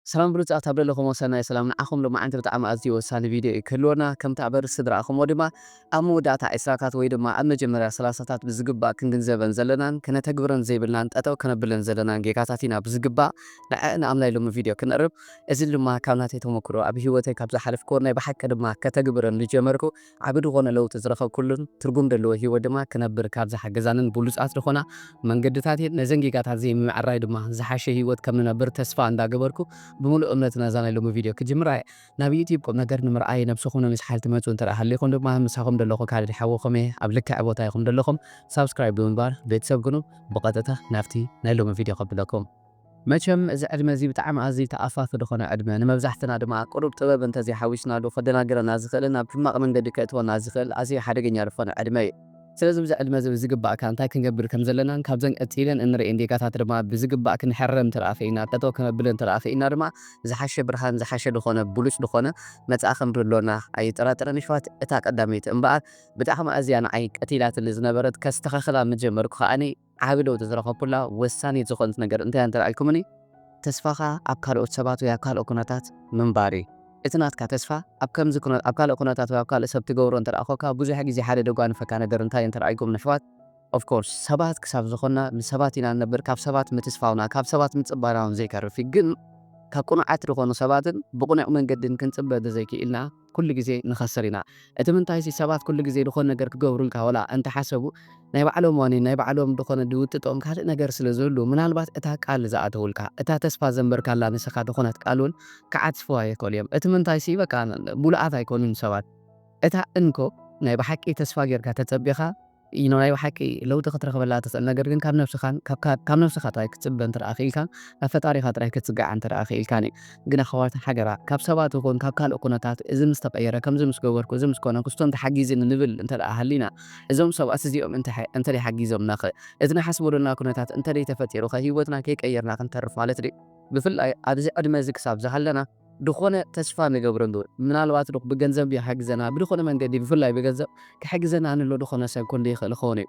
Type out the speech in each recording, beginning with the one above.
ሰላም ብሉጻት ኣብ ዘለኹሞ ሰናይ ሰላም ንዓኹም። ሎማዓንቲ ብጣዕሚ ኣዝዩ ወሳኒ ቪድዮ እዩ ክህልወና። ከምቲ ኣበርስ ስድራኹሞ ድማ ኣብ መወዳእታ ዕስራታት ወይ ድማ ኣብ መጀመርያ ሰላሳታት ብዝግባእ ክንግንዘበን ዘለናን ክነተግብረን ዘይብልናን ጠጠው ከነብለን ዘለናን ጌጋታት ኢና ብዝግባእ ንዐ ንኣም ናይ ሎሚ ቪድዮ ክንርብ። እዚ ድማ ካብ ናተይ ተመክሮ ኣብ ህይወተይ ካብ ዝሓለፍክዎ ናይ ብሓቂ ድማ ከተግብረን ዝጀመርኩ ዓቢ ዝኾነ ለውጢ ዝረኸብኩሉን ትርጉም ዘለዎ ህይወት ድማ ክነብር ካብ ዝሓገዛንን ብሉጻት ዝኾና መንገድታት እየን። ነዘን ጌጋታት እዚ ምምዕራይ ድማ ዝሓሸ ህይወት ከም ንነብር ተስፋ እንዳገበርኩ ብምሉእ እምነት ናዛ ናይ ሎሚ ቪድዮ ክጅምራ እየ። ናብ ዩቲዩብ ቁም ነገር ንምርኣይ ነብስኹም ንምስሓል ትመፁ እንተ ደኣ ሃሊኹም ድማ ምሳኹም ደለኹ ካልድ ሓወኹም እየ። ኣብ ልክዕ ቦታ ኢኹም ደለኹም ሳብስክራይብ ብምግባር ቤተሰብ ግኑ። ብቐጥታ ናብቲ ናይ ሎሚ ቪድዮ ከብለኩም። መቸም እዚ ዕድመ እዚ ብጣዕሚ ኣዝዩ ተኣፋፊ ዝኾነ ዕድመ፣ ንመብዛሕትና ድማ ቁሩብ ጥበብ እንተዘይሓዊስናሉ ከደናግረና ዝኽእልን ናብ ሕማቕ መንገዲ ከእትወና ዝኽእል ኣዝዩ ሓደገኛ ዝኾነ ዕድመ እዩ። ስለዚ ብዚ ዕድመ እዚ ብዝግባእካ እንታይ ክንገብር ከም ዘለናን ካብዘን ቀጺለን እንርእየን ጌጋታት ድማ ብዝግባእ ክንሕረን እንተ ደኣ ኽኢልና፣ ጠጠው ከነብለን እንተ ደኣ ኽኢልና ድማ ዝሓሸ ብርሃን፣ ዝሓሸ ዝኾነ ብሉጽ ዝኾነ መጻኢ ክንርኢ ኣሎና ኣይጠራጠርን። ይሕዋት እታ ቀዳመይቲ እምበኣር ብጣዕሚ ኣዝያ ንዓይ ቀቲላትኒ ዝነበረት ከስተኻኽላ ምጀመርኩ ከኣኒ ዓቢ ለውጢ ዝረኸብኩላ ወሳኒት ዝኾነት ነገር እንታይ እያ እንተ ደኣ ኢልኩምኒ፣ ተስፋኻ ኣብ ካልኦት ሰባት ወይ ኣብ ካልኦ ኩነታት ምንባር እዩ። እቲ ናትካ ተስፋ ኣብ ከምዚ ኩነ-፣ ኣብ ካልእ ኩነታት ወይ ኣብ ካልእ ሰብ ትገብሮ እንተ ደኣ ኮንካ፣ ብዙሕ ግዜ ሓደ ደጓንፈካ ነገር እንታይ እዩ እንተ ደኣ ኢልኩምኒ ኣሕዋት፣ of course ሰባት ክሳብ ዝኾንና ንሰባት ኢና ንነብር፣ ካብ ሰባት ምትስፋውና፣ ካብ ሰባት ምጽባና እውን ዘይተርፍ እዩ። ግን ካብ ቅኑዓት ዝኾኑ ሰባትን ብቕኑዕ መንገድን ክንጽበ እንተዘይክኢልና፣ ኩሉ ግዜ ንኸስር ኢና። እቲ ምንታይሲ ሰባት ኩሉ ግዜ ዝኾነ ነገር ክገብሩልካ ወላ እንተሓሰቡ፣ ናይ ባዕሎም ዋኒን፣ ናይ ባዕሎም ዝኾነ ድውጥጦም ካልእ ነገር ስለ ዝህሉ፣ ምናልባት እታ ቃል ዝኣተውልካ፣ እታ ተስፋ ዘንበርካላ ንስኻ ዝኾነት ቃል እውን ክዓጽፍዋ ይኽእሉ እዮም። እቲ ምንታይሲ በቃ ምሉኣት ኣይኮኑን ሰባት። እታ እንኮ ናይ ብሓቂ ተስፋ ጌርካ ተጸቢኻ፣ you know፣ ናይ ብሓቂ ለውጢ ክትረኽበላ ትኽእል፣ ነገር ግን ካብ ነብስኻን ካብ፣ ካብ፣ ካብ ነብስኻ ጥራይ ክትጽበ እንተ ደኣ ኽኢልካን ካብ ፈጣሪኻ ጥራይ ክትጽጋዕ እንተ ደኣ ኽኢልካን እዩ። ግን ኣሕዋት ሓደራ፣ ካብ ሰባት ይኹን ካብ ካልእ ኩነታት፣ እዚ ምስ ተቐየረ፣ ከምዚ ምስ ገበርኩ፣ እዚ ምስ ኮነ፣ ክስቶ እንተ ሓጊዝኒ ንብል እንተ ደኣ ሃሊና፣ እዞም ሰባት እዚኦም እንተ ሓ-፣ እንተ ደይ ሓጊዞምና ኸ? እቲ ንሓስቦ ዘለና ኩነታት እንተ ደይ ተፈጢሩ ኸ ህይወትና ከይቀየርና ክንተርፍ ማለት ድዩ? ብፍላይ ኣብዚ ዕድመ እዚ ክሳብ ዝሃለና፣ ዝኾነ ተስፋ ንገብረሉ፣ ምናልባት ዶ ብገንዘብ ይሓግዘና፣ ብድኾነ መንገዲ፣ ብፍላይ ብገንዘብ ክሕግዘና ንሎ ድኾነ ሰብ ኩሉ ይኽእል ይኸውን እዩ።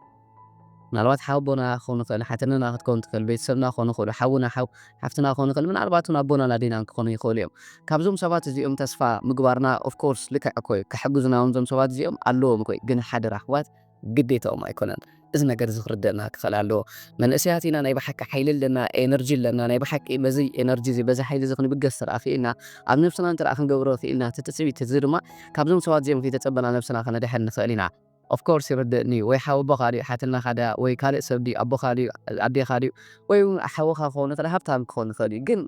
ምናልባት ሓቦና ክኸውን ይኽእል፣ ሓትንና ክትከውን ትኽእል፣ ቤተሰብና ክኾኑ ይኽእሉ፣ ሓውና ሓው፣ ሓፍትና ክኾኑ ይኽእል፣ ምናልባት እውን ኣቦናን ኣዴናን ክኾኑ ይኽእሉ እዮም። ካብዞም ሰባት እዚኦም ተስፋ ምግባርና፣ of course፣ ልክዕ እኮ እዩ፣ ክሕግዙና እውን እዞም ሰባት እዚኦም ኣለዎም እኮ እዩ። ግን ሓደራ ኣሕዋት፣ ግዴታኦም ኣይኮነን። እዚ ነገር እዚ ክርደእና ክኽእል ኣለዎ። መንእሰያት ኢና፣ ናይ ብሓቂ ሓይሊ ኣለና፣ ኤነርጂ ኣለና። ናይ ብሓቂ በዚ ኤነርጂ እዚ፣ በዚ ሓይሊ እዚ ክንብገስ እንተ ደኣ ክኢልና፣ ኣብ ነብስና እንተ ደኣ ክንገብሮ ክኢልና፣ እቲ ትጽቢት እዚ ድማ ካብዞም ሰባት እዚኦም ከይተጸበና ነብስና ከነድሕን ንኽእል ኢና። Of course ይርደእኒ፣ ወይ ሓው ኣቦኻ ድዩ፣ ሓትነኻ ድያ፣ ወይ ካልእ ሰብ ድዩ፣ ኣቦኻ ድዩ፣ ኣዴኻ ድዩ፣ ወይ እውን ሓውኻ ክኸውን ይኽእል፣ ሃብታም ክኸውን ይኽእል እዩ። ግን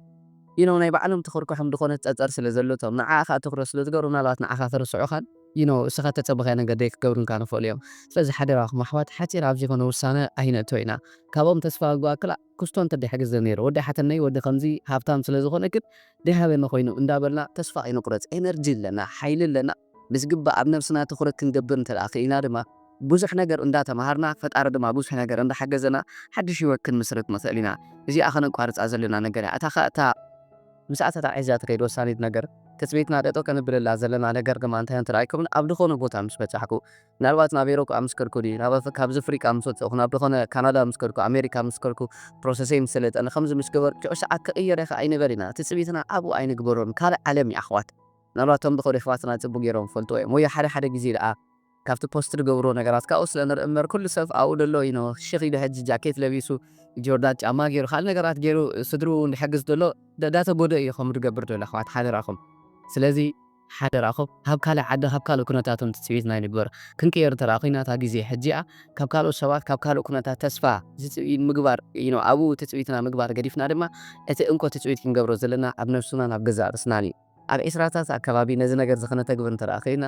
you know፣ ናይ ባዕሎም ተኸርኩሖም ዝኾነ ጸጸር ስለ ዘሎ፣ እቶም ንዓኻ ትኹረት ስለ ዝገብሩ፣ ምናልባት ንዓኻ ከርስዑኻን፣ you know፣ እስኻ እተጸበኻዮ ነገር ደይክገብሩልካ ንኽእሉ እዮም። ስለዚ ሓደራኹም ኣሕዋት፣ ሓጺር ኣብ ዘይኮነ ውሳነ ኣይነእቶ ኢና። ካብኦም ተስፋ ምግባር ክላእ ክስቶ እንተ ደይሓገዘ ነይሩ፣ ወዲ ሓተነይ፣ ወዲ ከምዚ ሃብታም ስለ ዝኾነ ግን ደይሃበኒ ኮይኑ እንዳበልና ተስፋ ኣይንቁረጽ። ኤነርጂ ኣለና፣ ሓይሊ ኣለና። ብዝግባእ ኣብ ነብስና ትኹረት ክንገብር እንተ ደኣ ክኢልና ድማ፣ ብዙሕ ነገር እንዳተማሃርና፣ ፈጣሪ ድማ ብዙሕ ነገር እንዳሓገዘና፣ ሓድሽ ህይወት ክንምስርት ንኽእል ኢና። እዚኣ ከነቋርጻ ዘለና ነገር እያ። እታ ኸ-፣ እታ ምስኣ ተታሒዛ ትኸይድ ወሳኒት ነገር፣ ትጽቢትና ጠጠው ከነብለላ ዘለና ነገር ድማ እንታይ እንተ ደኣ ኢልኩምኒ፣ ኣብ ዝኾነ ቦታ ምስ በጻሕኩ፣ ምናልባት ናብ ኤውሮጳ ምስ ከድኩ ድዩ፣ ናብ ኣፍ-፣ ካብዚ ኣፍሪቃ ምስ ወጻእኩ፣ ናብ ዝኾነ ካናዳ ምስ ከድኩ፣ ኣሜሪካ ምስ ከድኩ፣ ፕሮሰሰይ ምስ ሰለጠነ፣ ከምዚ ምስ ገበርኩ፣ ሽዑ ሰዓት ክቕየር እየ ከኣ ኣይንበል ኢና። ትጽቢትና ኣብኡ ኣይንግበሮን። ካልእ ዓለም እዩ ኣሕዋት። ምናልባት እቶም ዝኸዱ ኣሕዋትና ጽቡቕ ገይሮም ይፈልጥዎ እዮም። ወይ ሓደ ሓደ ግዜ ደኣ ካብቲ ፖስት ዝገብርዎ ነገራት ካብኡ ስለ ንርኢ እምበር፣ ኩሉ ሰብ ኣብኡ ደሎ፣ you know፣ ሽኽ ኢሉ ሕጂ ጃኬት ለቢሱ፣ ጆርዳን ጫማ ገይሩ፣ ካልእ ነገራት ገይሩ፣ ስድርኡ እውን ዝሕግዝ ደሎ፣ ዳ-፣ ዳተጎድኡ እዩ ከምኡ ዝገብር ደሎ፣ ኣሕዋት፣ ሓደራኹም። ስለዚ፣ ሓደራኹም፣ ካብ ካልእ ዓዲ፣ ካብ ካልእ ኩነታት እውን ትጽቢትና ይንበር። ክንቅየር እንተ ደኣ ኮይና፣ እታ ግዜ ሕጂ እያ። ካብ ካልኦት ሰባት፣ ካብ ካልእ ኩነታት ተስፋ ዝጽ-፣ ምግባር፣ you know፣ ኣብኡ ትጽቢትና ምግባር ገዲፍና ድማ፣ እቲ እንኮ ትጽቢት ክንገብሮ ዘለና ኣብ ነብስናን ኣብ ገዛእ ርእስናን እዩ። ኣብ ዒስራታት ኣከባቢ ነዚ ነገር እዚ ክነተግብር እንተ ደኣ ኽኢልና፣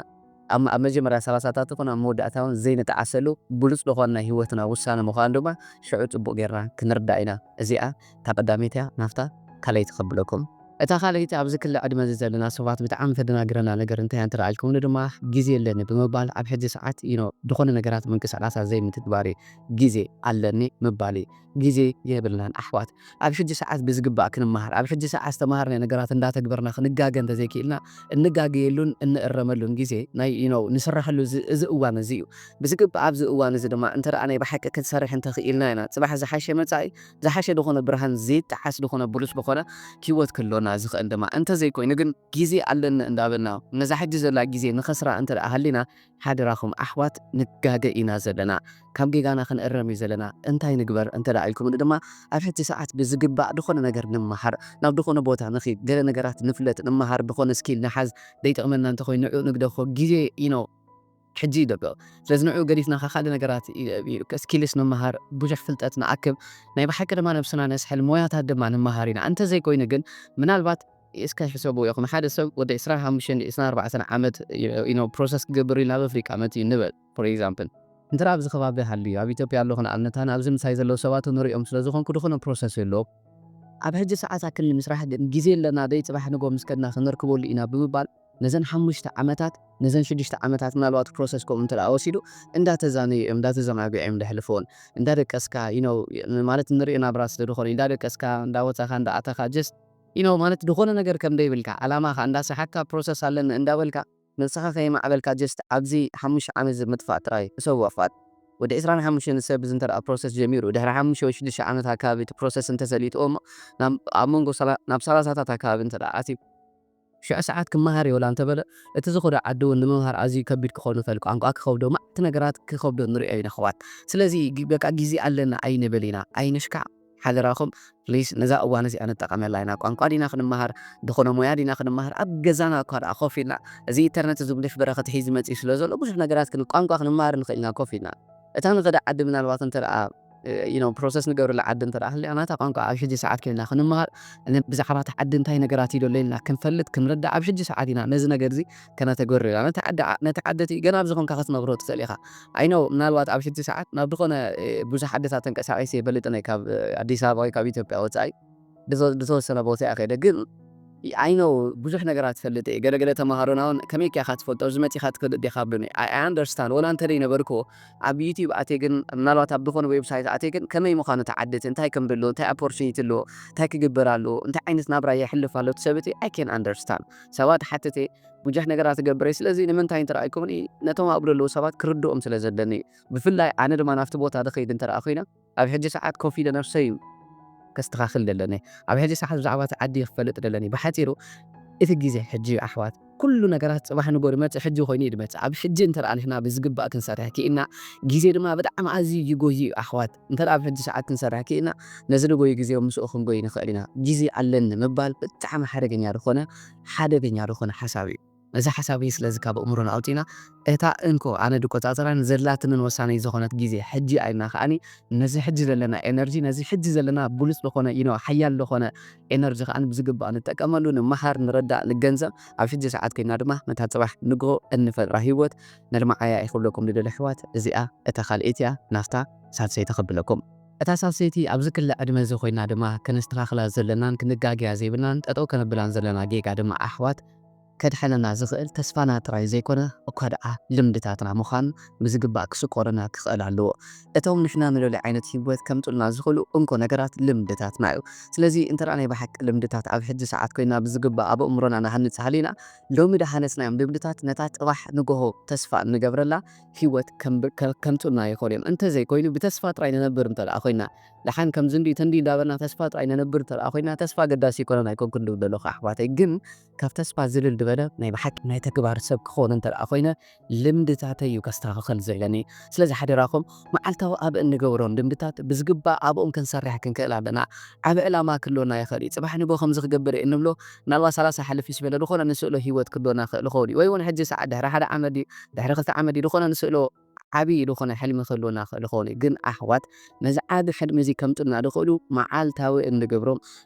ኣብ፣ ኣብ መጀመርያ ሰላሳታት ይኹን ኣብ መወዳእታ እውን ዘይንጠዓሰሉ ብሉጽ ዝኾነ ናይ ህይወትና ውሳነ ምዃኑ ድማ ሽዑ ጽቡቕ ጌርና ክንርዳእ ኢና። እዚኣ እታ ቀዳመይቲ እያ፣ ናብታ ካልኣይቲ ከብለኩም። እታ ካልኣይቲ ኣብዚ ክሊ ዕድመ እዚ ዘለና ሰባት ብጣዕሚ ተደናግረና ነገር እንታይ እያ እንተ ደኣ ኢልኩምኒ ድማ ግዜ የለኒ ብምባል ኣብ ሕጂ ሰዓት፣ you know፣ ዝኾነ ነገራት ምንቅስቓሳት ዘይምትግባር እዩ። ግዜ ኣለኒ ምባል እዩ። ግዜ የብልናን ኣሕዋት። ኣብ ሕጂ ሰዓት ብዝግባእ ክንመሃር፣ ኣብ ሕጂ ሰዓት ዝተምሃርናዮ ነገራት እንዳተግበርና ክንጋገ እንተዘይክኢልና፣ እንጋገየሉን እንእረመሉን ግዜ ናይ፣ you know፣ ንስራሕሉ እዚ፣ እዚ እዋን እዚ እዩ። ብዝግባእ ኣብዚ እዋን እዚ ድማ እንተ ደኣ ናይ ብሓቂ ክንሰርሕ እንተኽኢልና ኢና፣ ጽባሕ ዝሓሸ መጻኢ፣ ዝሓሸ ዝኾነ ብርሃን፣ ዘይጠዓስ ዝኾነ ብሉጽ ዝኾነ ህይወት ክህልወና ዝኽእል ድማ እንተዘይኮይኑ ግን ግዜ ኣለኒ እንዳበልና ነዛ ሕጂ ዘላ ግዜ ንኸስራ እንተ ደኣ ሃሊና ሓደራኹም ኣሕዋት ንጋገ ኢና ዘለና። ካብ ጌጋና ክንእረም እዩ ዘለና። እንታይ ንግበር እንተ ደኣ ኢልኩምኒ ድማ ኣብ ሕጂ ሰዓት ብዝግባእ ዝኾነ ነገር ንመሃር፣ ናብ ዝኾነ ቦታ ንኺድ፣ ገለ ነገራት ንፍለጥ፣ ንመሃር፣ ዝኾነ ስኪል ንሓዝ፣ ዘይጠቕመና እንተኾይኑ ንዕኡ ንግደፎ። ግዜ ኢኖ ሕጂ ይደብቕ። ስለዚ ንዕኡ ገዲፍና ካብ ካልእ ነገራት ስኪልስ ንመሃር፣ ብዙሕ ፍልጠት ንኣክብ፣ ናይ ብሓቂ ድማ ነብስና ነስሕል፣ ሞያታት ድማ ንመሃር ኢና። እንተዘይኮይኑ ግን ምናልባት እስከ ሕሰቡ ኢኹም፣ ሓደ ሰብ ወዲ ዕስራን ሓሙሽተን ዕስራን ኣርባዕተን ዓመት ኢኖ ፕሮሰስ ክገብር ኢሉ ናብ ኣፍሪቃ መፅኡ ንበል for example። እንተ ኣብዚ ከባቢ ሃልዩ ኣብ ኢትዮጵያ ኣለኹ ንኣብነት ኣነ ኣብዚ ምሳይ ዘለዉ ሰባት ንሪኦም ስለ ዝኾንኩ ዝኾነ ፕሮሰስ የለዎም። ኣብ ሕጂ ሰዓት ኣክል ንምስራሕ ግን ግዜ ኣለና ደይ ጽባሕ ንጎ ምስ ከድና ክንርክበሉ ኢና ብምባል ነዘን ሓሙሽተ ዓመታት ነዘን ሽዱሽተ ዓመታት ምናልባት ፕሮሰስ ከምኡ እንተ ደኣ ወሲዱ እንዳተዛነዩ እዮም እንዳተዘናግዑ እዮም ደሕልፍዎን። እንዳደቀስካ you know ማለት ንሪኦ ናብራ ስለ ዝኾነ እንዳደቀስካ እንዳወጻኻ እንዳኣተኻ just you know ማለት ዝኾነ ነገር ከም ደይብልካ ዓላማኻ እንዳሰሓካ ፕሮሰስ ኣለኒ እንዳበልካ ነብስኻ ከየማዕበልካ just ኣብዚ ሓሙሽተ ዓመት እዚ ምጥፋእ ጥራይ እሰቡ ኣፋት ወዲ ዕስራን ሓሙሽተን ሰብ እዚ እንተ ደኣ ፕሮሰስ ጀሚሩ ድሕሪ ሓሙሽተ ወይ ሽዱሽተ ዓመት ኣካባቢ እቲ ፕሮሰስ እንተሰሊጥዎ እሞ ናብ ኣብ መንጎ ሰላ- ናብ ሰላሳታት ኣካባቢ እንተ ደኣ ኣትዩ ሽዑ ሰዓት ክመሃር እየ ወላ እንተበለ እቲ ዝኸዶ ዓዲ እውን ንምምሃር ኣዝዩ ከቢድ ክኸውን ይኽእል ቋንቋ ክኸብዶ ማዕቲ ነገራት ክኸብዶ ንሪኦ ኢና ኣሕዋት ስለዚ ግ- በቃ ግዜ ኣለና ኣይንበል ኢና ኣይንሽካዕ ሓደራኹም ፕሊስ ነዛ እዋን እዚኣ ንጠቐመላ ኢና ቋንቋ ዲና ክንመሃር ዝኾነ ሞያ ዲና ክንመሃር ኣብ ገዛና እኳ ደኣ ኮፍ ኢልና እዚ ኢንተርነት እዚ ብልሽ በረኸት ሒዚ መፅኡ ስለ ዘሎ ብዙሕ ነገራት ክን ቋንቋ ክንመሃር ንኽእል ኢና ኮፍ ኢልና እታ ንኸደ ዓዲ ምናልባት እንተ ደኣ you know ፕሮሰስ ንገብርላ ዓዲ እንተ ደኣ ህሊኣ ናታ ቋንቋ ኣብ ሕጂ ሰዓት ኮይና ክንመሃር ነ- ብዛዕባ እቲ ዓዲ እንታይ ነገራት እዩ ደሎ ኢልና ክንፈልጥ ክንርዳእ ኣብ ሕጂ ሰዓት ኢና ነዚ ነገር እዚ ከነተግብር ኢና ነቲ ዓዲ ዓ- ነቲ ዓዲ እቲ ገና ኣብ ዝኾንካ ክትነብሮ ትኽእል ኢኻ ኣይኖ ምናልባት ኣብ ሕጂ ሰዓት ናብ ዝኾነ እ፣ ብዙሕ ዓድታት ተንቀሳቒሰ ይፈልጥን እየ ካብ እ፣ ኣዲስ ኣበባ ወይ ካብ ኢትዮጵያ ወፃኢ ብዘ- ብዝተወሰነ ቦታ እየ ከይደ ግን ኣይኖ ብዙሕ ነገራት ትፈልጥ እየ ገለገለ ተምሃሮና እውን ከመይ ኪያኻ ትፈልጦ ኣብዚ መፂኻ ትፈልጥ ዲኻ ብሉኒ ኣይ ኣንደርስታንድ ወላ እንተ ደይነበርክዎ ኣብ ዩቲዩብ ኣትየ ግን ምናልባት ኣብ ዝኾነ ዌብሳይት ኣትየ ግን ከመይ ምዃኑ ትዓድት እንታይ ከም ደሎ እንታይ ኦፖርቹኒቲ ኣለዎ እንታይ ክግበር ኣለዎ እንታይ ዓይነት ናብራ የሕልፍ ኣሎ እቲ ሰብ እቲ ኣይ ኬን ኣንደርስታንድ ሰባት ሓትት እየ ብዙሕ ነገራት እገብር እየ ስለዚ ንምንታይ እንተረኣይኩምኒ ነቶም ኣብኡ ዘለዉ ሰባት ክርድኦም ስለ ዘለኒ እዩ ብፍላይ ኣነ ድማ ናብቲ ቦታ ዝኸይድ እንተረኣ ኮይነ ኣብ ሕጂ ሰዓት ኮፍ ኢለ ነብሰይ እዩ ከስተኻኽል ደለኒ ኣብ ሕጂ ሰዓት ብዛዕባ እቲ ዓዲ ክፈልጥ ደለኒ ብሓፂሩ እቲ ግዜ ሕጂ እዩ ኣሕዋት ኩሉ ነገራት ፅባሕ ንጎ ድመፅእ ሕጂ ኮይኑ እዩ ድመፅእ ኣብ ሕጂ እንተ ንሕና ብዝግባእ ክንሰርሕ ክኢልና ግዜ ድማ ብጣዕሚ ኣዝዩ ይጎዩ እዩ ኣሕዋት እንተ ኣብ ሕጂ ሰዓት ክንሰርሕ ክኢልና ነዚ ንጎዩ ግዜ ምስኡ ክንጎይ ንኽእል ኢና ግዜ ኣለኒ ምባል ብጣዕሚ ሓደገኛ ዝኾነ ሓደገኛ ዝኾነ ሓሳብ እዩ እዚ ሓሳብ እዚ ስለዚ ካብ ኣእምሮና ኣውፂና እታ እንኮ ኣነ ድቆፃፀራን ዘድላትንን ወሳነይ ዝኾነት ግዜ ሕጂ ኣይና ከዓኒ ነዚ ሕጂ ዘለና ኤነርጂ ነዚ ሕጂ ዘለና ብሉፅ ዝኾነ you know ሓያል ዝኾነ ኤነርጂ ከዓኒ ብዝግባእ ንጠቀመሉ ንመሃር ንረዳእ ንገንዘብ ኣብ ሕጂ ሰዓት ኮይና ድማ ነታ ፅባሕ ንግሆ እንፈጥራ ህይወት ነልማዓያ ይክብለኩም ንደሊ ኣሕዋት እዚኣ እታ ካልኣይቲ እያ ናፍታ ሳልሰይቲ ከብለኩም እታ ሳልሰይቲ ኣብዚ ክሊ ዕድመ እዚ ኮይና ድማ ከነስተኻኽላ ዘለናን ክንጋገያ ዘይብልናን ጠጠው ከነብላን ዘለና ጌጋ ድማ ኣሕዋት ከድሕነና ዝኽእል ተስፋና ጥራይ ዘይኮነ እኳ ደኣ ልምድታትና ምዃን ብዝግባእ ክስቆረና ክኽእል ኣለዎ። እቶም ንሕና ንደልዮ ዓይነት ህይወት ከምጹልና ዝኽእሉ እንኮ ነገራት ልምድታትና እዩ። ስለዚ እንተ ደኣ ናይ ብሓቂ ልምድታት ኣብ ሕጂ ሰዓት ኮይና ብዝግባእ ኣብ ኣእምሮና ንሃንጽ ሃሊና፣ ሎሚ ድሃነጽናዮም ልምድታት ነታ ጽባሕ ንግሆ ተስፋ እንገብረላ ህይወት ከምጽኡልና ይኽእሉ እዮም። እንተዘይኮይኑ ብተስፋ ጥራይ ንነብር እንተ ደኣ ኮይና፣ ደሓን ከምዚ እንድዩ ተንድዩ እንዳበልና ተስፋ ጥራይ ንነብር እንተ ደኣ ኮይና፣ ተስፋ ኣገዳሲ ኣይኮነን ኣይኮንኩን ድብል ዘለኹ ኣሕዋተይ። ግን ካብ ተስፋ ዝልል ዝበለ ናይ ብሓቂ ናይ ተግባር ሰብ ክኸውን እንተ ደኣ ኮይነ ልምድታተይ እዩ ከስተኻኽል ዘለኒ። ስለዚ ሓደራኹም መዓልታዊ ኣብ እንገብሮም ልምድታት ብዝግባእ ኣብኦም ክንሰርሕ ክንክእል ኣለና። ዓቢ ዕላማ ክህልወና ይኽእል እዩ። ጽባሕ ንግሆ ከምዚ ክገብር እየ እንብሎ ምናልባት ሰላሳ ሓልፍ ይስበለ ዝኾነ ንስእሎ ህይወት ክህልወና ይኽእል ይኸውን እዩ። ወይ እውን ሕጂ ሰዓት ድሕሪ ሓደ ዓመት ድዩ ድሕሪ ክልተ ዓመት ድዩ ዝኾነ ንስእሎ ዓቢ ዝኾነ ሕልሚ ክህልወና ይኽእል ይኸውን እዩ። ግን ኣሕዋት ነዚ ዓቢ ሕልሚ እዚ ከምጽኡልና ዝኽእሉ መዓልታዊ እንገብሮም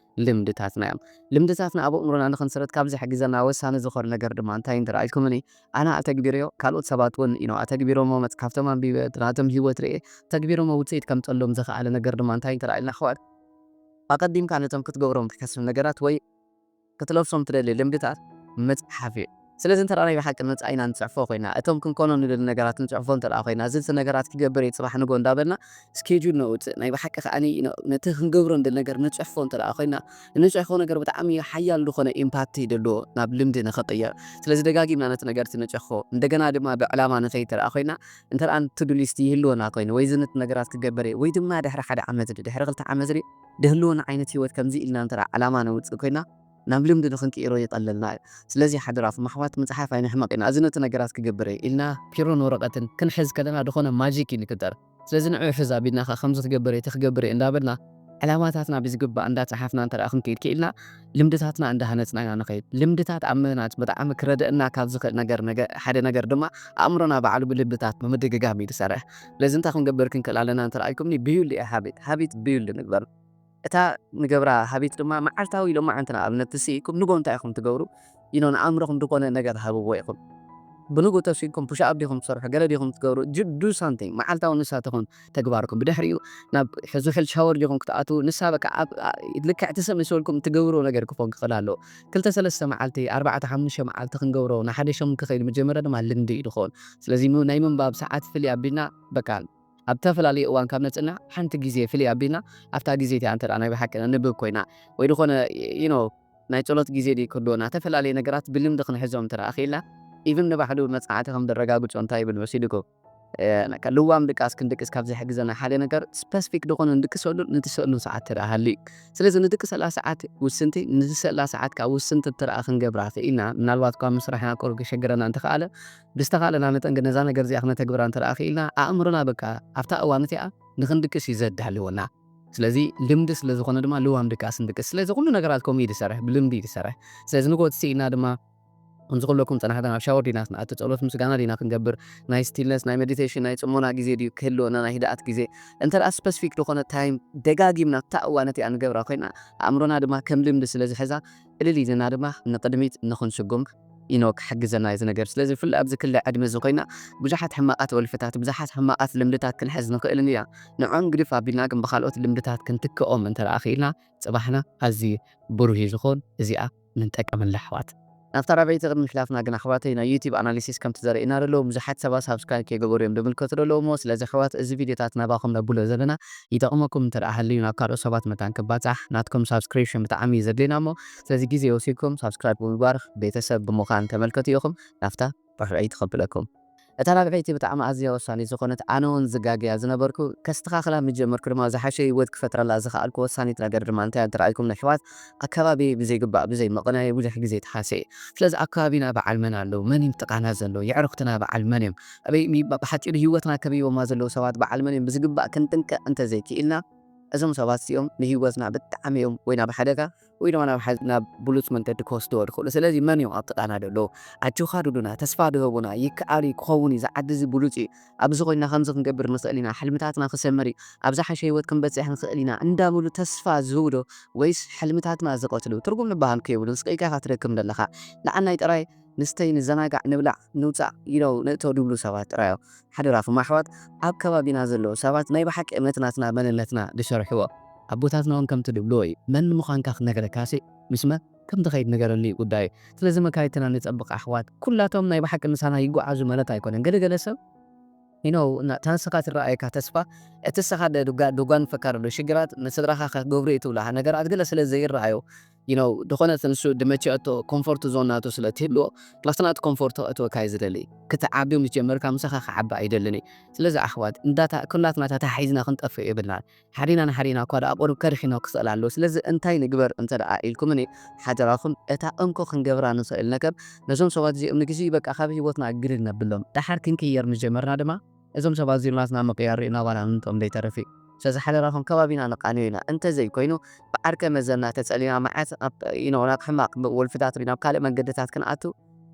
ልምድታትና እዮም። ልምድታትና ኣብ ኣእምሮና ንኽንስርት ካብ ዝሕግዘና ወሳኒ ዝኾነ ነገር ድማ እንታይ እንተ ደኣ ኢልኩምኒ ኣነ ኣተግቢረዮ ካልኦት ሰባት እውን you know ኣተግቢሮሞ መጽሓፍቶም ኣንቢበ ናቶም ህይወት ርእየ ተግቢሮሞ ውጽኢት ከምጸሎም ዝኸኣለ ነገር ድማ እንታይ እንተ ደኣ ኢልና ኣሕዋት ኣቐዲምካ ነቶም ክትገብሮም ትሓስብ ነገራት ወይ ክትለብሶም ትደሊ ልምድታት ምጽሓፍ እዩ። ስለዚ እንተ ደኣ ናይ ብሓቂ መጻኢና ንጽሕፎ ኮይና እቶም ክንኮኖ ንደሊ ነገራት ንጽሕፎ እንተ ደኣ ኮይና እዚ እቲ ነገራት ክገብር እየ ጽባሕ ንግሆ እንዳበልና ስኬጁል ነውጽእ ናይ ብሓቂ ከዓኒ ነቲ ክንገብሮ ንደሊ ነገር ንጽሕፎ እንተ ደኣ ኮይና ንጽሕፎ ነገር ብጣዕሚ ሓያል ዝኾነ ኢምፓክት እዩ ደልዎ ናብ ልምዲ ንኽቕየር ስለዚ ደጋጊምና ነቲ ነገር እቲ ንጽሕፎ እንደገና ድማ ብዕላማ ንኸይድ እንተ ደኣ ኮይና እንተ ደኣ ቱዱ ሊስት ይህልወና ኮይኑ ወይ እዚ ነቲ ነገራት ክገብር እየ ወይ ድማ ድሕሪ ሓደ ዓመት ድሕሪ ክልተ ዓመት ድህልወና ዓይነት ህይወት ከምዚ ኢልና እንተ ደኣ ዕላማ ነውጽእ ኮይና ናብ ልምዲ ንክንቅይሮ ይቐለልና እዩ። ስለዚ ሓደራኹም ኣሕዋት፣ ምጽሓፍ ኣይንሕመቕ ኢና። እዚ ነቲ ነገራት ክገብር እየ ኢልና ፒሮን ወረቐትን ክንሕዝ ከለና ዝኾነ ማጂክ እዩ ንክጠር። ስለዚ ንዕኡ ሕዝ ኣቢልና ኸ ከምዚ ክገብር እየ፣ እቲ ክገብር እየ እንዳበልና ዕላማታትና ብዝግባእ እንዳጸሓፍና እንተ ደኣ ክንከይድ ክኢልና፣ ልምድታትና እንዳሃነጽና ኢና ንኸይድ። ልምድታት ኣብ ምህናጽ ብጣዕሚ ክረድእና ካብ ዝኽእል ነገር፣ ነገ-፣ ሓደ ነገር ድማ ኣእምሮና ባዕሉ ብልምድታት ብምድግጋም እዩ ዝሰርሕ። ስለዚ እንታይ ክንገብር ክንክእል ኣለና እንተ ደኣ ኢልኩምኒ፣ ቢውልድ እየ ሃቢት፣ ሃቢት ቢውልድ ንግበር። እታ ንገብራ ሃቢት ድማ መዓልታዊ ሎማዓንትና ኣብነት ትስኢኩም ንጎ እንታይ ኢኹም ትገብሩ? You know፣ ንኣእምሮኹም ዝኾነ ነገር ሃብዎ ኢኹም። ብንጉ ተሲኢኩም ፑሽ ኣፕ ዲኹም ትሰርሑ፣ ገለ ዲኹም ትገብሩ? ዱ ሳምቲንግ፣ መዓልታዊ ንሳ ትኹን ተግባርኩም። ብድሕሪኡ ናብ ሕዚ ሕል ሻወር ዲኹም ክትኣትዉ፣ ንሳ በቃ ኣብ፣ ኣ-፣ ልክዕ ትስእ ምስ በልኩም ትገብርዎ ነገር ክኾን ክኽእል ኣለዎ። ክልተ ሰለስተ መዓልቲ፣ ኣርባዕተ ሓሙሽተ መዓልቲ ክንገብሮ፣ ንሓደ ሸም ክኸይድ መጀመርያ ድማ ልምዲ እዩ ዝኸውን። ስለዚ ም-፣ ናይ ምንባብ ሰዓት ፍልይ ኣቢልና፣ በቃ ኣብ ተፈላለየ እዋን ካብ ነጽና ሓንቲ ግዜ ፍልይ ኣቢልና ኣብታ ግዜ እቲኣ እንተ ደኣ ናይ ብሓቂ ነንብብ ኮይና ወይ ዝኾነ፣ you know፣ ናይ ጸሎት ግዜ ድዩ ክህልወና፣ ዝተፈላለየ ነገራት ብልምዲ ክንሕዞም እንተ ደኣ ክኢልና፣ ኢቭን ንባዕሉ መጽናዕቲ ከም ዘረጋግጾ እንታይ ይብል መሲልኩም? እ፣ ልዋም ድቃስ ክንድቅስ ካብ ዝሕግዘና ሓደ ነገር ስፐሲፊክ ዝኾነ ንድቅሰሉ ንትሰሉ ሰዓት እንተ ደኣ ሃልዩ። ስለዚ ንድቅሰላ ሰዓት ውስንቲ፣ ንትሰላ ሰዓት ካብ ውስንቲ እንተ ደኣ ክንገብራ ክኢልና፣ ምናልባት እኳ ምስ ስራሕና ቁሩብ ክሸግረና እንተኸኣለ፣ ብዝተኻእለና መጠን ግን ነዛ ነገር እዚኣ ክነተግብራ እንተ ደኣ ክኢልና፣ ኣእምሮና በቃ ኣብታ እዋን እቲኣ ንኽንድቅስ እዩ ዘዳልወና። ስለዚ ልምዲ ስለ ዝኾነ ድማ ልዋም ድቃስ ንድቅስ። ስለዚ ኩሉ ነገራት ከምኡ እዩ ዝሰርሕ፣ ብልምዲ እዩ ዝሰርሕ። ስለዚ ንጎት ስኢና ድማ ከምዚ ኩለኩም ጸናሕና ኣብ ሻወር ዲና ክንኣቱ፣ ጸሎት ምስጋና ዲና ክንገብር፣ ናይ ስቲልነስ፣ ናይ ሜዲቴሽን፣ ናይ ጽሞና ግዜ ድዩ ክህልወና፣ ናይ ህድኣት ግዜ? እንተ ደኣ ስፐሲፊክ ዝኾነ ታይም ደጋጊምና ኣብታ እዋን እቲኣ ንገብራ ኮይና፣ ኣእምሮና ድማ ከም ልምዲ ስለ ዝሕዛ፣ ቅልል ኢልና ድማ ንቕድሚት ንኽንስጉም ኢኖ ክሕግዘና እዩ እዚ ነገር። ስለዚ ብፍላይ ኣብዚ ክሊ ዕድመ እዚ ኮይና ብዙሓት ሕማቓት ወልፍታት፣ ብዙሓት ሕማቓት ልምድታት ክንሕዝ ንኽእል ኢና። ንዖም ግድፍ ኣቢልና ግን ብኻልኦት ልምድታት ክንትክኦም እንተ ደኣ ክኢልና ጽባሕና ኣዝዩ ብሩህ እዩ ዝኸውን። እዚኣ ንጠቀመላ ኣሕዋት። ናብታ ራብዐይቲ ቅድሚ ምሕላፍና ግን ኣሕዋተይ ናይ ዩቲዩብ ኣናሊሲስ ከምቲ ዘርእየና ዘሎ ብዙሓት ሰባት ሳብስክራይብ ከይገበሩ እዮም ዝምልከቱ ዘለዉ እሞ፣ ስለዚ ኣሕዋት እዚ ቪድዮታት ናባኹም ነብሎ ዘለና ይጠቕመኩም እንተ ደኣ ሃልዩ ናብ ካልኦት ሰባት መታን ክባጻሕ ናትኩም ሳብስክሪፕሽን ብጣዕሚ እዩ ዘድልየና እሞ፣ ስለዚ ግዜ ወሲድኩም ሳብስክራይብ ብምግባር ቤተሰብ ብምዃን ተመልከቱ ኢኹም። ናብታ ራብዐይቲ ከብለኩም። እታ ራብዐይቲ ብጣዕሚ ኣዝያ ወሳኒት ዝኾነት ኣነ እውን ዝጋገያ ዝነበርኩ ከስተኻኽላ ምስ ጀመርኩ ድማ ዝሓሸ ህይወት ክፈጥረላ ዝኸኣልኩ ወሳኒት ነገር ድማ እንታይ እንተ ደኣ ኢልኩም ንኣሕዋት ኣከባቢ ብዘይግባእ ብዘይ ምቕናይ ብዙሕ ግዜ ተሃስየ። ስለዚ ኣከባቢና በዓል መን ኣለዉ? መን እዩ ጥቓና ዘለዉ? የዕሩኽትና በዓል መን እዮም? ኣበይ ሚ-፣ ብሓጺሩ ህይወትና ከቢቦማ ዘለዉ ሰባት በዓል መን እዮም? ብዝግባእ ክንጥንቀቕ እንተ ዘይክኢልና እዞም ሰባት እዚኦም ንህይወትና ብጣዕሚ እዮም ወይ ናብ ሓደጋ ወይ ድማ ናብ ሓ-፣ ናብ ብሉጽ መንገዲ ክወስድዎ ዝኽእሉ። ስለዚ መን እዮም ኣብ ጥቓና ዘለዉ? ኣጆኻ ድብሉና፣ ተስፋ ድህቡና፣ ይከኣል እዩ፣ ክኸውን እዩ፣ እዚ ዓዲ እዚ ብሉጽ እዩ፣ ኣብዚ ኮይንና ከምዚ ክንገብር ንኽእል ኢና፣ ሕልምታትና ክሰምር እዩ፣ ኣብ ዝሓሸ ህይወት ክንበጽሕ ንኽእል ኢና እንዳበሉ ተስፋ ዝህቡ ዶ ወይስ ሕልምታትና ዝቐትሉ? ትርጉም ዝበሃል ከይብሉ ስቕ ኢልካ ኢኻ ትደክም ዘለኻ። ንዓናይ ጥራይ ንስተይ፣ ንዘናጋዕ፣ ንብላዕ፣ ንውጻእ ኢሎም ንእቶ ድብሉ ሰባት ጥራይ እዮም። ሓደራኹም ኣሕዋት፣ ኣብ ከባቢና ዘለዉ ሰባት ናይ ብሓቂ እምነት ናትና መንነትና ዝሰርሕዎ። ኣቦታትና እውን ከምቲ ድብልዎ እዩ። መን ምዃንካ ክነግረካሲ ምስ መን ከም ትኸይድ ንገረኒ እዩ ጉዳዩ። ስለዚ መካይድትና ንጸብቕ ኣሕዋት፣ ኩላቶም ናይ ብሓቂ ምሳና ይጓዓዙ ማለት ኣይኮነን። ገለገለ ሰብ፣ you know፣ እና-፣ እታ ንስኻ ትረኣየካ ተስፋ፣ እቲ ንስኻ ደ-፣ ድጓ-፣ ድጓንፈካ ዘሎ ሽግራት ንስድራኻ ከገብሩ እዩ ትብሎ ነገራት ገለ ስለ ዘይረኣዩ፣ you know፣ ዝኾነ ንሱ ድመቸቶ ኮምፎርት ዞን ናቱ ስለ ትህልዎ፣ ፕላስ ናቱ ኮምፎርት ከእትወካ እዩ ዝደሊ። ክትዓቢ ምስ ጀመርካ ምሳኻ ክዓቢ ኣይደልን እዩ። ስለዚ ኣሕዋት፣ እንዳታ-፣ ኩላትና ተታሒዝና ክንጠፍእ የብልናን። ሓዲና ንሓዲና እኳ ደኣ ቁሩብ ከድሒኖ ክኽእል ኣለዎ። ስለዚ እንታይ ንግበር እንተ ደኣ ኢልኩምኒ፣ ሓደራኹም እታ እንኮ ክንገብራ ንኽእል ነገር፣ ነዞም ሰባት እዚኦም ንግዜኡ በቃ ካብ ህይወትና ግልል ነብሎም። ደሓር ክንቅየር ምስ ጀመርና ድማ፣ እዞም ሰባት እዚኦም ናትና ምቕያር ርኢና ዋላ ንንጥም ዘይተርፍ እዩ። ስለዚ ሓደራኹም ከባቢና ነቃንዮ ኢና። እንተ ዘይኮይኑ፣ ብዓርከ መዘና ተጸሊና መዓት ኣብ፣ you know፣ ናብ ሕማቕ ወልፍታት ርኢና ኣብ ካልእ መንገድታት ክንኣቱ፣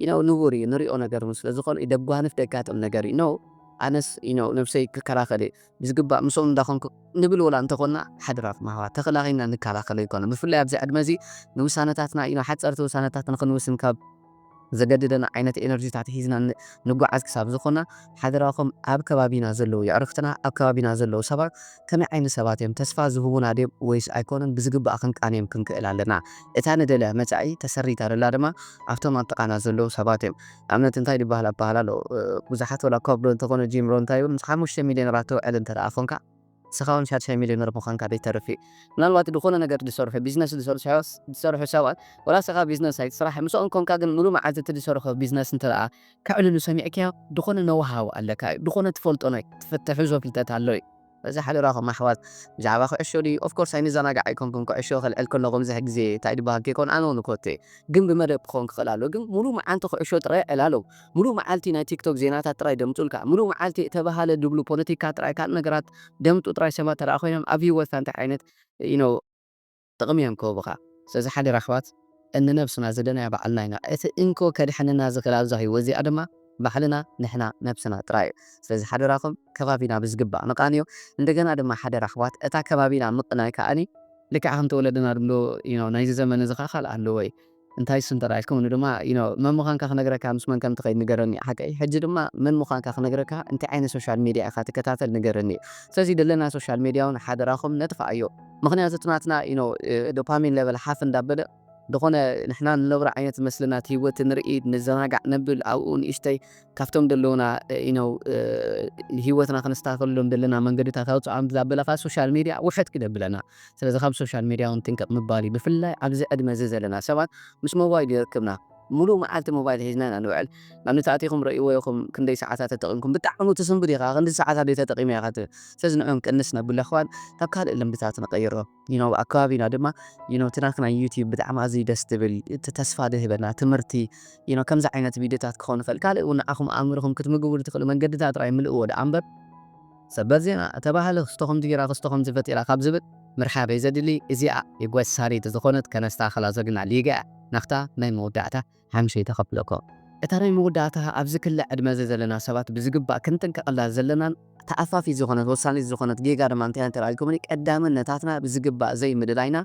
you know፣ ንቡር እዩ። ንሪኦ ነገር እውን ስለ ዝኾነ እዩ። ደጓንፍ ደጋጥም ነገር እዩ። No፣ ኣነስ፣ you know፣ ነብሰይ ክከላኸል እየ። ብዝግባእ ምስኦም እንዳኾንኩ ንብል ወላ እንተኾንና፣ ሓደራኹም ኣሕዋት፣ ተኸላኺልና ንከላኸሎ ኣይኮነን። ብፍላይ ኣብዚ ዕድመ እዚ ንውሳነታትና፣ you know፣ ሓጸርቲ ውሳነታት ንኽንውስን ካብ ዘገድደና ዓይነት ኤነርጂታት ሒዝና ን-፣ ንጓዓዝ ክሳብ ዝኾንና፣ ሓደራኹም ኣብ ከባቢና ዘለዉ የዕርኽትና፣ ኣብ ከባቢና ዘለዉ ሰባት ከመይ ዓይነት ሰባት እዮም? ተስፋ ዝህቡና ድዮም ወይስ ኣይኮኑን? ብዝግባእ ክንቃንዮም ክንክእል ኣለና። እታ ንደልያ መጻኢ ተሰሪታ ዘላ ድማ ኣብቶም ኣብ ጥቓና ዘለዉ ሰባት እዮም። ንኣብነት እንታይ ዝበሃል ኣበሃህላ ኣሎ? እ፣ ብዙሓት ወላ ኮብሎ እንተኾነ ጂም ሮን እንታይ ይብል? ምስ ሓሙሽተ ሚልዮነራት ትውዕል እንተ ደኣ ኾንካ፣ ንስኻ እውን ሻድሻይ ሚልዮነር ምዃንካ ዘይተርፍ እዩ። ምናልባት ዝኾነ ነገር ዝሰርሑ፣ ቢዝነስ ዝሰርሑ፣ ዝሰርሑ ሰባት፣ ወላ ንስኻ ቢዝነስ ኣይትስራሕ፣ ምስኦም ኮንካ ግን ሙሉእ መዓልቲ እቲ ዝሰርሖ ቢዝነስ እንተ ደኣ ከዕልሉ ሰሚዕካዮ፣ ዝኾነ ኖውሃው ኣለካ እዩ። ዝኾነ ትፈልጦ ናይ ትፍ-፣ ትሕዞ ፍልጠት ኣሎ እዩ። በዚ ሓደራኹም ኣሕዋት፣ ብዛዕባ ኩዕሾ ድዩ? Of course ኣይንዘናጋዕ ኣይኮንኩን። ኩዕሾ ክልዕል ከለኹ ብዙሕ ግዜ እንታይ ድበሃል ከይኮን ኣነ እውን ኮቴ፣ ግን ብመደብ ክኾን ክኽእል ኣለዎ። ግን ሙሉ መዓልቲ ኩዕሾ ጥራይ ዕላሎም፣ ሙሉ መዓልቲ ናይ ቲክቶክ ዜናታት ጥራይ ደምፁልካ፣ ሙሉ መዓልቲ እተባሃለ ድብሉ ፖለቲካ ጥራይ ካልእ ነገራት ደምፁ ጥራይ ሰባት ተረኣ ኮይኖም ኣብ ህይወትካ እንታይ ዓይነት you know ጥቕሚ እዮም ክህቡኻ። ስለዚ ሓደራ ኣሕዋት፣ እንነብስና ዘለና ባዕልና ኢና። እቲ እንኮ ከድሕንና ዝኽእል ኣብዛ ህይወት እዚኣ ድማ ባዕልና ንሕና ነብስና ጥራይ እዩ። ስለዚ ሓደራኹም ከባቢና ብዝግባእ ንቃንዮ። እንደገና ድማ ሓደራ ኣሕዋት፣ እታ ከባቢና ምቕናይ ከኣኒ ልክዕ ከምቲ ወለድና ድብሎ you know ናይዚ ዘመን እዚ ከዓ ካልእ ኣለዎ እዩ። እንታይ እሱ እንተ ኢልኩም ድማ you know መን ምዃንካ ክነግረካ ምስ መን ከም ትኸይድ ንገረኒ። ሓቀይ ሕጂ ድማ መን ምዃንካ ክነግረካ እንታይ ዓይነት ሶሻል ሚድያ ኢኻ ትከታተል ንገረኒ። ስለዚ ዘለና ሶሻል ሚድያ እውን ሓደራኹም ነጥፋኣዮ። ምኽንያቱ እቲ ናትና you know ዶፓሚን ለቨል ሓፍ እንዳበለ ዝኾነ ንሕና ንነብሮ ዓይነት መስልና እቲ ህይወት ንርኢ ንዘናጋዕ ነብል ኣብኡ ንእሽተይ ካብቶም ደለውና you know ህይወትና ክንስተካከለሎም ደለና መንገድታት ኣውፅኣም እንዳበለ ካብ ሶሻል ሚድያ ውሕድ ክደብለና። ስለዚ ካብ ሶሻል ሚድያ እውን ጥንቅቕ ምባል እዩ። ብፍላይ ኣብዚ ዕድመ እዚ ዘለና ሰባት ምስ ሞባይል ይረክብና። ሙሉእ መዓልቲ ሞባይል ሒዝና ኢና ንውዕል። ናብ ንታእቲኹም ረእይዎ ኢኹም ክንደይ ሰዓታት ተጠቒምኩም። ብጣዕሚ ትስንብድ ኢኻ፣ ክንዲ ሰዓታት ዶ ተጠቒመ ኢኻ ትብል። ስለዚ ንዕኦም ቅንስ ነብሎ ኣሕዋት፣ ናብ ካልእ ልምድታት ንቐይሮ። You know ኣብ ከባቢና ድማ you know እቲ ናትና ዩቲዩብ ብጣዕሚ ኣዝዩ ደስ ትብል፣ እቲ ተስፋ ድህበና ትምህርቲ you know ከምዚ ዓይነት ቪድዮታት ክኸውን ይኽእል። ካልእ እውን ንዓኹም ኣእምሮኹም ክትምግብሉ ትኽእሉ መንገድታት ጥራይ ምልእዎ ደኣ እምበር ሰበር ዜና፣ እተባህለ ክስቶ ከምዚ ጌራ፣ ክስቶ ከምዚ ፈጢራ ካብ ዝብል ምርሓበይ ዘድሊ እዚኣ የጓሳሪት ዝኾነት ከነስተኻኽላ ዘለና ሊጋ እያ። ናብታ ናይ መወዳእታ ሓምሸይ ተኸፍለኮ። እታ ናይ መወዳእታ ኣብዚ ክሊ ዕድመ እዚ ዘለና ሰባት ብዝግባእ ክንጥንቀቐላ ዘለናን ተኣፋፊ ዝኾነት ወሳኒት ዝኾነት ጌጋ ድማ እንታይ እንተ ኢልኩምኒ ቀዳምነታትና ብዝግባእ ዘይምልላይና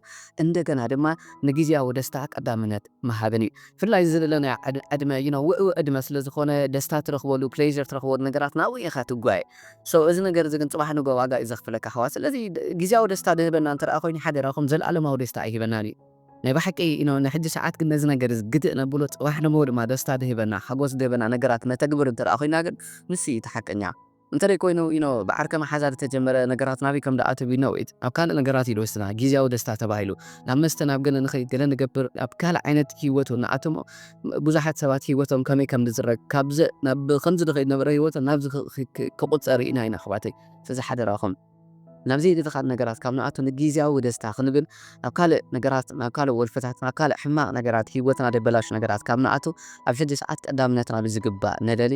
እንደገና ድማ ንግዜያዊ ደስታ ቀዳምነት ምሃብን እዩ። ብፍላይ እዚ ዘለና ዕድ- ዕድመ you know ውዕው ዕድመ ስለ ዝኾነ ደስታ ትረኽበሉ ፕሌዥር ትረኽበሉ ነገራት ናብኡ ኢኻ ትጓየ። So እዚ ነገር እዚ ግን ፅባሕ ንጎ ዋጋ እዩ ዘኽፍለካ ኣሕዋት። ስለዚ ድ- ግዜያዊ ደስታ ድህበና እንተ ደኣ ኮይኑ ሓደራኹም ዘለኣለማዊ ደስታ ኣይህበናን እዩ። ናይ ብሓቂ you know ንሕጂ ሰዓት ግን ነዚ ነገር እዚ ግትእ ነብሎ፣ ፅባሕ ንጎ ድማ ደስታ ድህበና ሓጎስ ድህበና ነገራት ነተግብር እንተ ደኣ ኮይና ግን ንሱ እዩ እቲ ሓቀኛ። እንተደይ ኮይኑ you know ብዓርከ መሓዛ ዝተጀመረ ነገራት ናበይ ከም ደኣ ትብል ነው it ናብ ካልእ ነገራት እዩ ዝወስድና። ግዜያዊ ደስታ ተባሂሉ ናብ መስተ ናብ ገለ ንኸይድ ገለ ንገብር ኣብ ካልእ ዓይነት ህይወት ንኣትሞ ብዙሓት ሰባት ህይወቶም ከመይ ከም ዝፅረግ ካብዚ ናብ ከምዚ ዝኸይድ ነበረ ህይወቶም ናብዚ ክ- ክ- ክ- ክቁፀር ኢና ኢና ኣሕዋተይ። ስለዚ ሓደራኹም ናብ ዘይደለኻት ነገራት ካብ ንኣቱ ንግዜያዊ ደስታ ክንብል ናብ ካልእ ነገራት ናብ ካልእ ወልፍታት ናብ ካልእ ሕማቕ ነገራት ህይወትና ደበላሹ ነገራት ካብ ንኣቱ ኣብ ሕጂ ሰዓት ቀዳምነትና ብዝግባእ ነለሊ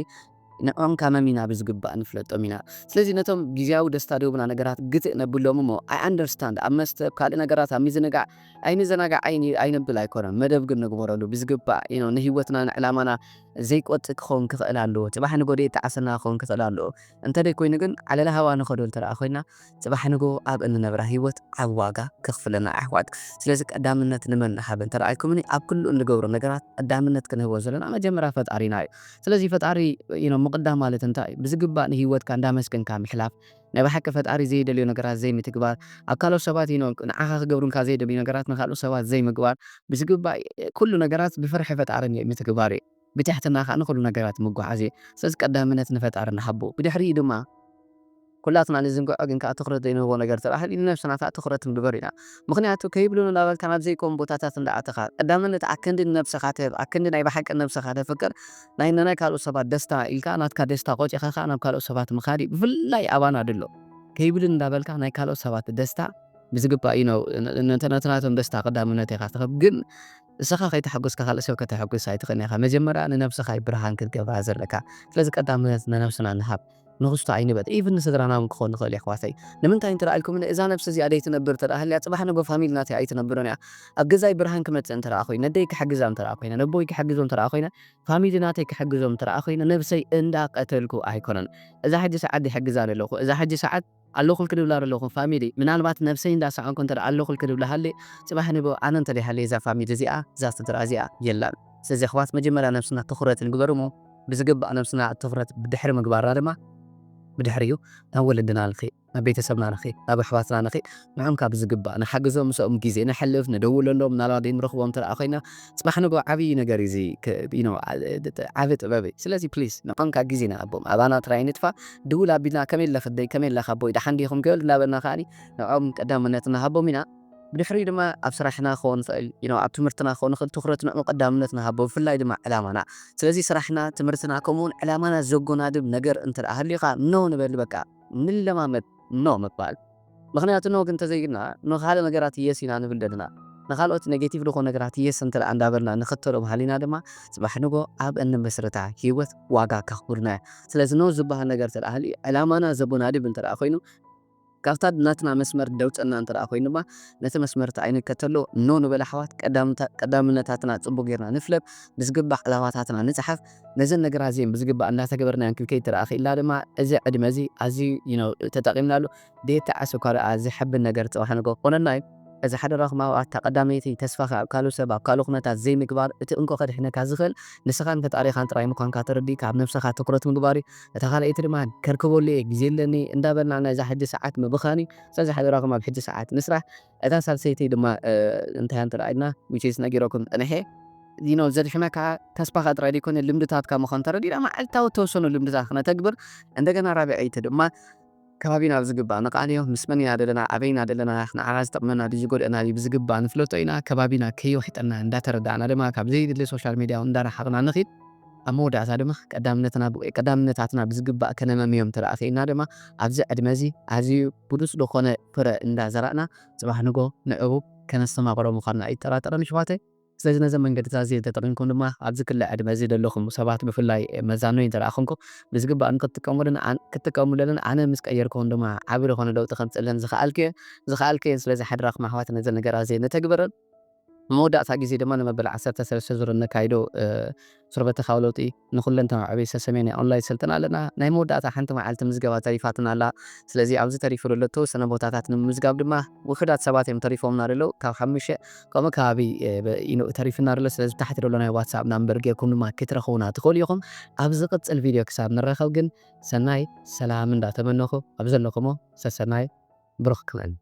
ንዕኦም ካመም ኢና ብዝግባእ ንፍለጦም ኢና። ስለዚ ነቶም ግዜያዊ ደስታ ደቡና ነገራት ግትእ ነብሎም እሞ I understand ኣብ መስተ ኣብ ካልእ ነገራት ኣብ ምዝንጋዕ ኣይንዘናጋዕ ኣይን- ኣይነብል ኣይኮነን። መደብ ግን ንግበረሉ ብዝግባእ you know ንህይወትና ንዕላማና ዘይቆጽ ክኸውን ክኽእል ኣለዎ። ጽባሕ ንጎዴ ይጠዓሰና ክኸውን ክኽእል ኣለዎ። እንተደይ ኮይኑ ግን ዓለላ ሃዋ ንኸዶ እንተ ደኣ ኮይና ጽባሕ ንጎ ኣብ እንነብራ ህይወት ዓብ ዋጋ ከኽፍለና ኣሕዋት። ስለዚ ቀዳምነት ንመን ንሃብ እንተ ደኣ ኢልኩምኒ ኣብ ኩሉ እንገብሮ ነገራት ቀዳምነት ክንህቦ ዘለና መጀመርያ ፈጣሪና እዩ። ስለዚ ፈጣሪ you know ምቕዳም ማለት እንታይ እዩ? ብዝግባእ ንህይወትካ እንዳመስገንካ ምሕላፍ፣ ናይ ብሓቂ ፈጣሪ ዘይደልዮ ነገራት ዘይምትግባር፣ ኣብ ካልኦት ሰባት you know ንዓኻ ክገብሩልካ ዘይደልዩ ነገራት ንካልኦት ሰባት ዘይምግባር፣ ብዝግባእ ኩሉ ነገራት ብፍርሒ ፈጣሪ ን- ምትግባር እዩ። ብትሕትና ከዓ ንኩሉ ነገራት ምጉዓዝ እዩ። ስለዚ ቀዳምነት ንፈጣሪ ንሃቦ። ብድሕሪኡ ድማ ኩላትና ንዝንግዖ ግን ከዓ ትኹረት ዘይንህቦ ነገር ተባሂሉ ንነብስና ከዓ ትኹረት ንግበር ኢና። ምክንያቱ ከይብሉን እንዳበልካ ናብ ዘይኮን ቦታታት እንዳኣተኻ ቀዳምነት ኣክንዲ ንነብስኻ ትህብ ኣክንዲ ናይ ብሓቂ ነብስኻ ተፍቅር ናይ ነናይ ካልኦት ሰባት ደስታ ኢልካ ናትካ ደስታ ቆፂኻ ከዓ ናብ ካልኦት ሰባት ምኻድ እዩ። ብፍላይ ኣባና ድሎ ከይብሉን እንዳበልካ ናይ ካልኦት ሰባት ደስታ ብዝግባእ እዩ ነው ነተናቶም ደስታ ቀዳምነት ኢኻ ትህብ ግን እስኻ ከይተሐጎስካ ካልእ ሰብ ከተሐጉስ ኣይትኽእልን ኢኻ። መጀመርያ ንነብስኻ እዩ ብርሃን ክትገብራ ዘለካ። ስለዚ ቀዳምነት ንነብስና ንሃብ። ንኽስቶ ኣይንበል። ኢቭን ንስድራና እውን ክኾን ንኽእል እዩ ኣሕዋተይ። ንምንታይ እንተ ኢልኩም እዛ ነብሲ እዚኣ ደይትነብር እንተ ሃልያ ጽባሕ ንጎ ፋሚሊ ናተይ ኣይትነብርን እያ። ኣብ ገዛይ ብርሃን ክመጽእ እንተ ኮይኑ ነደይ ክሕግዛ እንተ ኮይነ ነቦይ ክሕግዞ እንተ ኮይነ ፋሚሊ ናተይ ክሕግዞም እንተ ኮይነ ነብሰይ እንዳቀተልኩ ኣይኮነን። እዛ ሕጂ ሰዓት ይሕግዛ ዘለኹ። እዛ ሕጂ ሰዓት ኣለኹል ክድብላ ኣለኹ ፋሚሊ ምናልባት ነብሰይ እንዳሰኣንኩ እንተ ኣለኹል ክድብላ ሃለ ጽባሕ ንጎ ኣነ እንተ ሃለ እዛ ፋሚሊ እዚኣ እዛ ስድራ እዚኣ የላን። ስለዚ ኣሕዋት መጀመርያ ነብስና ትኹረት ንግበር እሞ ብዝግባእ ነብስና ትኹረት ብድሕሪ ምግባርና ድማ ብድሕሪኡ ናብ ወለድና ንኸይድ ናብ ቤተሰብና ንኸይድ ናብ ኣሕዋትና ንኸይድ ንዖም ካብ ዝግባእ ንሓግዞም ምስኦም ግዜ ነሕልፍ ንደውለሎም ምናልባት ዘይንረኽቦም እንተ ኮይና ጽባሕ ንጎ ዓብዪ ነገር እዩ እዚ ዓብ ጥበብ እዩ። ስለዚ ፕሊስ ንዖም ካብ ግዜ ንሃቦም ኣባና ጥራይ ንጥፋ ድውል ኣቢልና ከመይ ኣለኽ ኣደይ ከመይ ኣለኻ ኣቦይ ደሓን ዲኹም ከብል እናበልና ከዓኒ ንዖም ቀዳምነት ንሃቦም ኢና። ብድሕሪኡ ድማ ኣብ ስራሕና ክኸውን ይኽእል you know ኣብ ትምህርትና ክኸውን ይኽእል ትኹረት ንዕኡ ቀዳምነት ንሃቦ ብፍላይ ድማ ዕላማና። ስለዚ ስራሕና ትምህርትና ከምኡውን ዕላማና ዘጎናድብ ነገር እንተ ደኣ ሃልዩ ከዓ no ንበል በቃ ንለማመድ። ኖ ምባል። ምኽንያቱ ኖ ግን እንተዘይልና ንኻልእ ነገራት የስ ኢና ንብል ዘለና። ንኻልኦት ኔጌቲቭ ዝኾኑ ነገራት የስ እንተ ደኣ እንዳበልና ንኽተሎም ሃሊና ድማ፣ ጽባሕ ንጎ ኣብ እንመስርታ ህይወት ዋጋ ከኽብሩና እያ። ስለዚ ኖ ዝበሃል ነገር እንተ ደኣ ሃልዩ፣ ዕላማና ዘቦናድብ እንተ ደኣ ኮይኑ፣ ካብታ ናትና መስመር ደውጸና እንተ ደኣ ኮይኑ ድማ፣ ነቲ መስመር እቲ ኣይንከተሎ፣ ኖ ንበል ኣሕዋት። ቀዳምታ-፣ ቀዳምነታትና ጽቡቕ ጌርና ንፍለጥ፣ ብዝግባእ ዕላማታትና ንጽሓፍ። ነዘን ነገራት እዚአን ብዝግባእ እንዳተገበርናየን ክንከይድ እንተ ደኣ ክኢልና ድማ፣ እዚ ዕድመ እዚ ኣዝዩ፣ you know፣ ተጠቒምናሉ። ደየተዓስ እኳ ደኣ ዘሐብን ነገር ጽባሕ ንጎ ክኾነና እዩ። እዚ ሓደራኹም ኣሕዋት፣ እታ ቀዳመይቲ ተስፋኻ ኣብ ካልእ ሰብ፣ ኣብ ካልእ ኩነታት ዘይምግባር፣ እቲ እንኮ ከድሕነካ ዝኽእል ንስኻን ፈጣሪኻን ጥራይ ምዃንካ ተረዲእካ ኣብ ነብስኻ ትኹረት ምግባር እዩ። እታ ካልኣይቲ ድማ ከርክበሉ እየ፣ ግዜ ኣለኒ እንዳበልና ናይዛ ሕጂ ሰዓት ምብኻን እዩ። ስለዚ ሓደራኹም ኣብ ሕጂ ሰዓት ንስራሕ። እታ ሳልሰይቲ ድማ፣ እ፣ እንታይ እንተ ደኣ ኢልና፣ which is ነጊረኩም ጸኒሐ፣ you know፣ ዘድሕነካ ተስፋኻ ጥራይ ዘይኮነ ልምድታትካ ምዃኑ ተረዲእና መዓልታዊ እተወሰኑ ልምድታት ክነተግብር። እንደገና ራብዐይቲ ድማ ከባቢና ብዝግባእ ንቃንዮ፣ ምስ መን ኢና ዘለና፣ ኣበይ ኢና ዘለና፣ ንዓና ዝጠቕመና ድዩ ዝጎድኣና ድዩ ብዝግባእ ንፍለጦ ኢና። ከባቢና ከይወሕጠና እንዳተረዳእና ድማ ካብ ዘይድሊ ሶሻል ሚድያ እውን እንዳረሓቕና ንኺድ። ኣብ መወዳእታ ድማ ቀዳምነትና ብ-፣ ቀዳምነታትና ብዝግባእ ከነመምዮም እንተ ደኣ ኽኢልና ድማ ኣብዚ ዕድመ እዚ ኣዝዩ ብሉጽ ዝኾነ ፍረ እንዳዘራእና ጽባሕ ንጎ ንዕኡ ከነስተማቕሮ ምዃንና ኣይጠራጠርን ኣሕዋተይ። ስለዚ ነዘን መንገድታት እዚአን ተጠቒምኩም ድማ ኣብዚ ክሊ ዕድመ እዚ ዘለኹም ሰባት ብፍላይ መዛኖይ እንተ ደኣ ኾንኩም ብዝግባእ ንክትጥቀሙለን ኣን-፣ ክትጥቀሙለንን ኣነ ምስ ቀየርኩውን ድማ ዓቢ ዝኾነ ለውጢ ከምጽእለን ዝኸኣልኩ እየ፣ ዝኸኣልኩ እየን። ስለዚ ሓደራኹም ኣሕዋት ነዘን ነገራት እዚአን ንተግብረን። መወዳእታ ግዜ ድማ ንመበል ዓሰርተ ሰለስተ ዙር እነካይዶ፣ እ፣ ሱር በተኻዊ ለውጢ ንኹለንተናዊ ዕብየት ሰሰሜን ናይ ኦንላይን ስልጠና ኣለና። ናይ መወዳእታ ሓንቲ መዓልቲ ምዝገባ ተሪፋትና ኣላ። ስለዚ ኣብዚ ተሪፉ ዘሎ እተወሰነ ቦታታት ንምምዝጋብ ድማ ውሑዳት ሰባት እዮም ተሪፎምና ዘለዉ። ካብ ሓሙሽተ ከምኡ ከባቢ፣ እ፣ ብ-፣ ኢኑ ተሪፍና ዘሎ። ስለዚ ታሕቲ ዘሎ ናይ ዋትሳፕ ናምበር ጌርኩም ድማ ክትረኽቡና ትኽእሉ ኢኹም። ኣብ ዝቕጽል ቪድዮ ክሳብ ንራኸብ ግን ሰናይ ሰላም እንዳተመነኹ ኣብ ዘለኹሞ ሰሰናይ ብሩኽ ክምዕል።